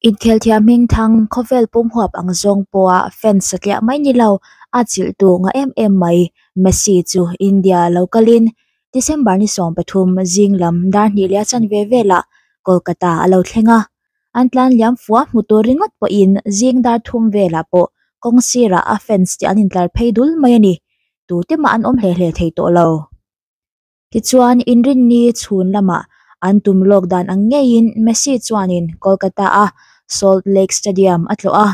Inkhel thiam hmingthang khawvel pum huap ang zawng pawha fans satliah mai ni lo a chilh tu nga em em mai Messi chu India lo kalin December ni 13 zing lam dar hnih leh a chanve velah Kolkata a lo thleng a. An tlan liam fua hmu tur ringawt pawhin zing dar thum velah pawh kawng sirah a fans te an intlar phei dul mai a ni. Tute mah an awm hle hle thei tawh lo. Tichuan Inrinni chhun lamah an tum lawk dan ang ngeiin Messi chuanin Kolkata a Salt Lake Stadium a tlawh a.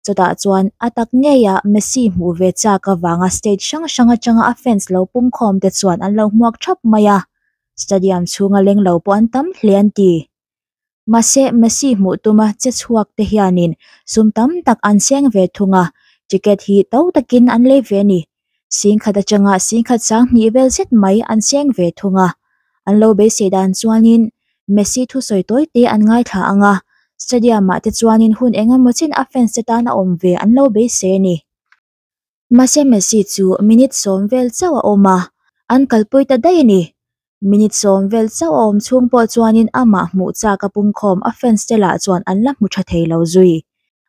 Chutah chuan a tak ngeia Messi hmuh ve chak avanga state hrang hrang atanga a fans lo pungkhawm te chuan an lo hmuak thap mai a. Stadium chhunga leng lo pawh an tam hle an ti. Mahse Messi hmuh tuma che chhuak te hianin sum tam tak an seng ve thung a, ticket hi to takin an lei ve a ni. Singkhat atanga singkhat sang hnih vel zet mai an seng ve thung a. An lo beisei dan chuanin Messi thusawi tawi te an ngaithla ang a, stadium ah te chuanin hun eng emaw chin a fans te tan a awm ve an lo beisei a ni. Mahse Messi chu minute 10 vel chauh a awm a, an kalpui ta daih a ni. Minute 10 vel chauh a awm chhung pawh chuanin amah hmuh chak a pungkhawm a fans te lah chuan an la hmu tha thei lo zui.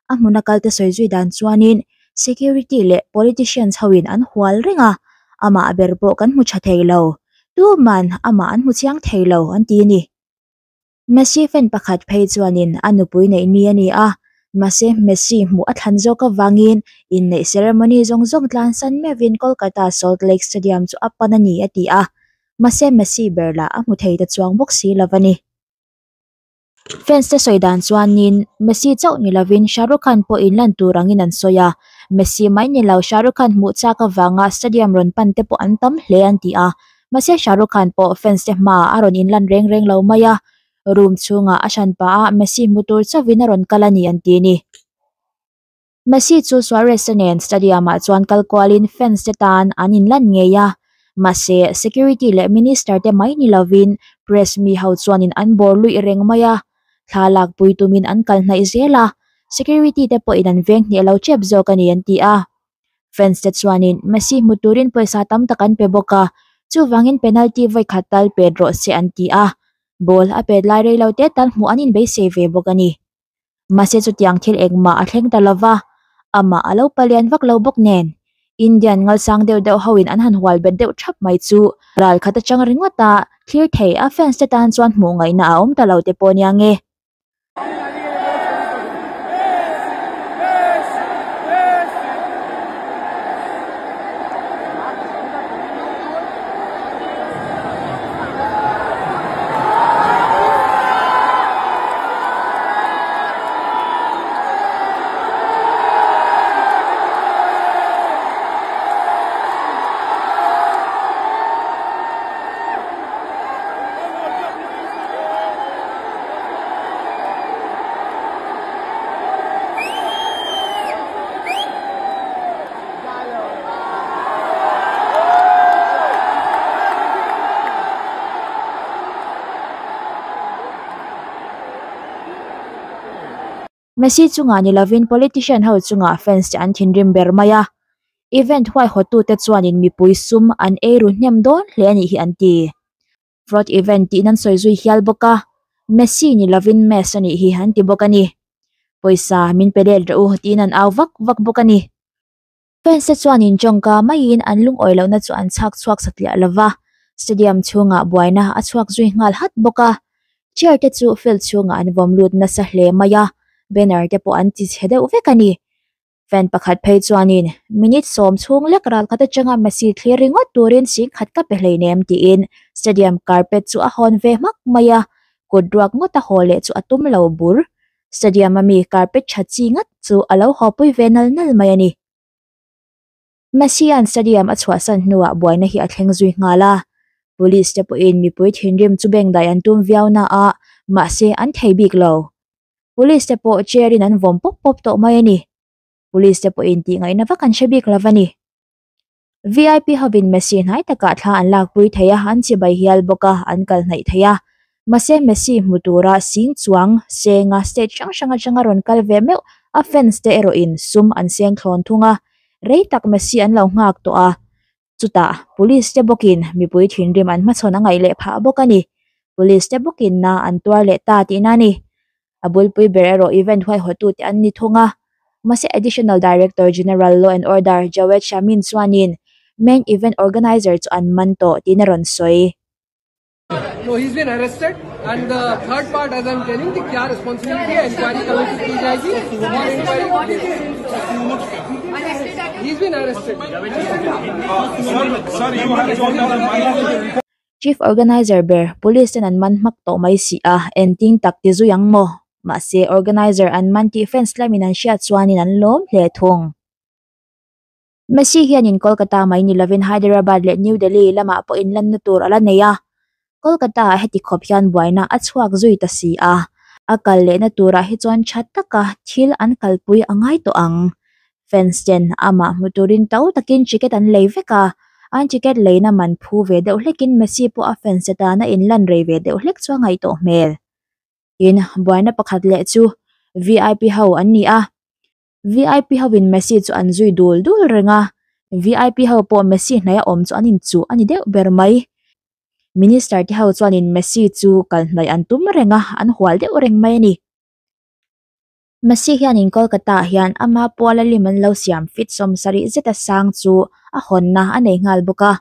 A hmuna kal te sawi zui dan chuanin security leh politicians hoin an hual reng a, amah ber pawh kan hmu tha thei lo. Tuman amah an hmu chiang thei lo an ti a ni. Messi fan pakhat phei chuanin a nupui nei ni a ni a, mahse Messi hmuh a thlan zawk avangin inneih ceremony zawng zawng tlan san meuhin Kolkata Salt Lake Stadium chu a pan a ni a ti a, mahse Messi ber lah a hmu thei ta chuang bawk si lo a ni. Fans te sawi dan chuanin Messi chauh ni lovin Shah Rukh Khan pawh inlan tur angin an sawi a, Messi mai ni lo Shah Rukh Khan hmuh chak avanga stadium rawn pan te pawh an tam hle an ti a, mahse Shah Rukh Khan pawh fans te hmaah a rawn inlan reng reng lo mai a, room chhungah a hran pah a Messi hmu tur chauhin a rawn kal a ni an ti a ni. Messi chu Suarez te nen stadium ah chuan kal kualin fans te tan an inlan ngei a, mahse security leh minister te mai ni lovin press mi ho chuanin an bawr luih reng mai a, thla lakpui tumin an kal hnaih zel a, security te pawhin an veng hneh lo tep zawk a ni an ti a. Fans te chuanin Messi hmu turin pawisa tam tak an pe bawk a, chuvangin penalty vawi khat tal pet rawh se an ti a, ball a pet lai rei lo te tal hmuh an inbeisei ve bawk a ni. Mahse chutiang thil engmah a thleng ta lova, amah a lo palian vak lo bawk nen. Indian ngalsang deuh deuh hoin an han hual bet deuh thap mai chu ral khat atang ringawt a thlir thei a fans te tan chuan hmuh ngaihna a awm ta lo te pawh nia nge. Messi chungah ni lovin politician ho chungah fans te an thinrim ber mai a, event huaihawtute chuanin mipui sum an ei ru hnem dawn hle a nih hi an ti. Fraud event tih nan sawi zui hial bawk a, Messi ni lovin Mess a nih hi an ti bawk a ni. Pawisa min pe let rawh u tiin an au vak vak bawk a ni. Fans te chuanin tawngka maiin an lungawi lohna chu an chhak chhuak satliah lova, stadium chhungah buaina a chhuak zui nghal hat bawk a. Chair te chu field chhungah an vawm lut nasa hle mai a, banner te pawh an ti chhe deuh vek a ni. Fan pakhat phei chuanin minute 10 chhung lek ral khat atanga Messi thlir ringawt turin singkhat ka pe hleinem tiin stadium carpet chu a hawn ve hmak mai a, kut ruak ngawt a haw leh chu a tum lo bur. Stadium ami carpet tha chi ngat chu a lo haw pui ve nal nal mai a ni. Messi an stadium a chhuahsan hnuah buaina hi a thleng zui nghal a. Police te pawhin mipui thinrim chu bengdai an tum viau na a, mahse an thei bik lo. Police te pawh chair in an vawm pawp pawp tawh mai a ni. Police te pawhin tih ngaihna vak an hre bik lo a ni. VIP hovin Messi hnai takah thla an lakpui thei a, an chibai hial bawk a, an kal hnaih thei a. Mahse Messi hmu tura sing chuang senga state hrang hrang atanga rawn kal ve meuh a fans te erawhin sum an seng thlawn thung a, rei tak Messi an lo nghak tawh a. Chutah police te bawkin mipui thinrim an hmachhawn a ngaih leh phah bawk a ni. Police te bawkin na an tuar leh ta tihna a ni. A bulpui ber erawh event huaihawtute an ni thung a. Mahse Additional Director General Law and Order Jawed Shamin chuanin main event organiser chu an man tawh tiin a rawn sawi. No, he's been arrested and the third part as I'm telling the kya responsibility hai inquiry committee ki jayegi aur inquiry he's been arrested. Chief Organiser ber Police ten an man hmak tawh mai si a, engtin tak ti zui ang maw? Mahse Organiser an man tih fans lamin an hriat chuanin an lawm hle thung. Messi hianin Kolkata mai ni lovin Hyderabad leh New Delhi lamah pawh inlanna tur a la nei a, Kolkata-ah heti khawp hian buaina a chhuak zui ta si a, a kal lehna turah hi chuan tha taka thil an kalpui a ngai tawh ang. Fans ten amah hmu turin to takin ticket an lei vek a, an ticket leina man phu ve deuh hlekin Messi pawh a fans te tana inlan rei ve deuh hlek chu a ngaih tawh hmel. Tin, buaina pakhat leh chu VIP ho an ni a, VIP ho in Messi chu an zui dul dul reng a, VIP ho pawh Messi hnaia awm chu an inchuh a ni deuh ber mai. Minister te ho chuanin Messi chu kal hnaih an tum reng a, an hual deuh reng mai a ni. Messi hianin Kolkata ah hian ama puala lim an lo siam fit 70 zeta sang chu a hawnna a nei nghal bawk a.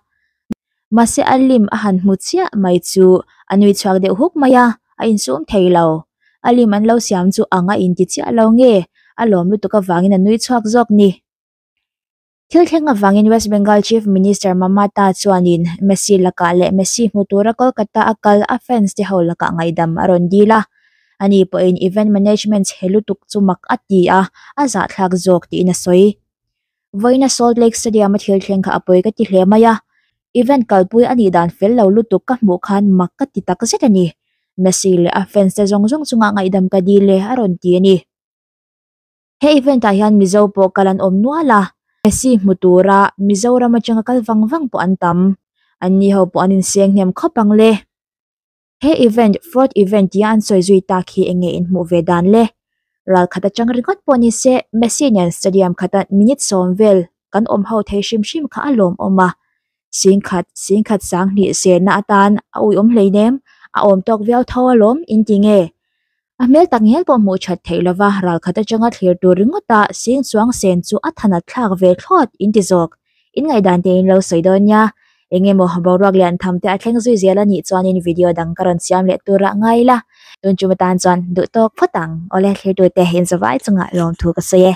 Mahse a lim a han hmu chiah mai chu a nui chhuak deuh huk mai a, a insum thei lo. A lim an lo siam chu ang a inti chiah lo nge, a lawm lutuk avangin a nui chhuak zawk ni. Thil thleng avangin West Bengal Chief Minister Mamata chuanin Messi lakah leh Messi hmu tura Kolkata a kal a fans te ho lakah ngaihdam a rawn dil a. Ani pawhin event management chhe lutuk chu mak a ti a, a zahthlak zawk tiin a sawi. Vawiina Salt Lake Stadium a thil thleng kha a pawi ka ti hle mai a, event kalpui a nih dan fel lo lutuk ka hmuh khan mak ka ti takzet a ni. Messi leh a fans te zawng zawng chungah ngaihdam ka dil e a rawn ti a ni. He event ah hian Mizo pawh kal an awm nual a, Messi hmu tura Mizoram atanga kal vang vang pawh an tam. Anni ho pawh an inseng hnem khawp ang le. He event, fraud event tia an sawi zui tak hi enge in hmuh ve dan le? Ral khat atang ringawt pawh ni se, Messi nen stadium khata minute 10 vel kan awm ho thei hrim hrim kha a lawmawm a. Singkhat, singkhat 2000 serna atan a uiawm hleinem, a awm tawk viau tho alawm in ti nge? A hmel tak ngial pawh hmuh that theih lova ral khat atanga thlir tur ringawta sing chuang sen chu a thanat thlak ve thlawt in ti zawk. In ngaihdan te in lo sawi dawn nia. Eng emaw boruak lian tham te a thleng zui zel a nih chuanin video dang ka rawn siam leh turah ngai ila. Tun chum atan chuan duh tawk phawt ang. Awle thlirtute in zavai chungah lawmthu ka sawi e.